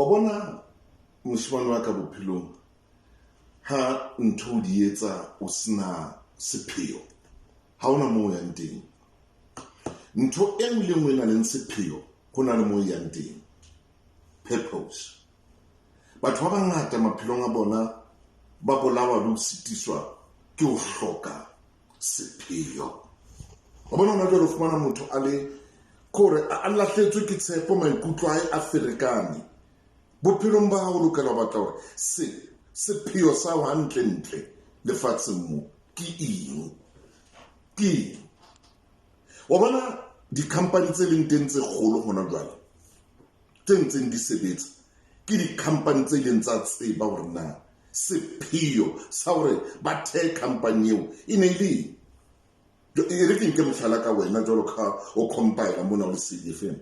Wa bona moshemane wa ka bophelong ha ntho o di etsa o sena sepheo, ha hona moo o yang teng. Ntho e nngwe le nngwe e nang le sepheo ho na le moo e yang teng. Purpose. Batho ba bangata maphelong a bona ba bolawa le ho sitiswa ke ho hloka sepheo. Wa bona hona jwale o fumana motho a le kore a lahletswe ke tshepo, maikutlo a hae a ferekane. Bophelong ba hao o lokela ho batla hore se sepheo sa hao hantle-ntle lefatsheng mo ke eng? Ke eng? Wa bona di-company tse leng teng tse kgolo hona jwale tse ntseng di sebetsa ke di-company tse ileng tsa tseba hore na sepheo sa hore ba thehe company eo e ne e le eng. E re ke nke mohlala ka wena jwalo ka o compile mona o le CFM.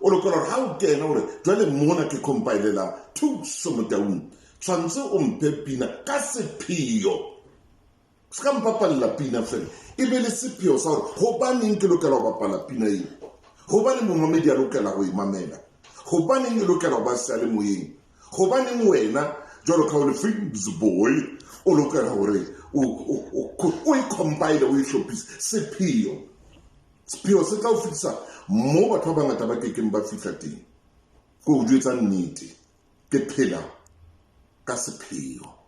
O lokela hore ha o kena hore jwale mona ke compilela Thuso Motaung, tshwantse o mphe pina ka sepheo. Se ka mpapalla pina fela, e be le sepheo sa hore hobaneng ke lokela ho bapala pina eo, hobaneng momamedi a lokela ho e mamela, hobaneng e lokela ho ba seyalemoyeng, hobaneng wena jwalo ka o le Films boy o lokela hore o e compile, o e hlophise. Sepheo, sepheo se tla o fihlisa mo batho ba bangata ba kekeng ba fihla teng. Ke o jwetsa nnete, ke phela ka sepheo.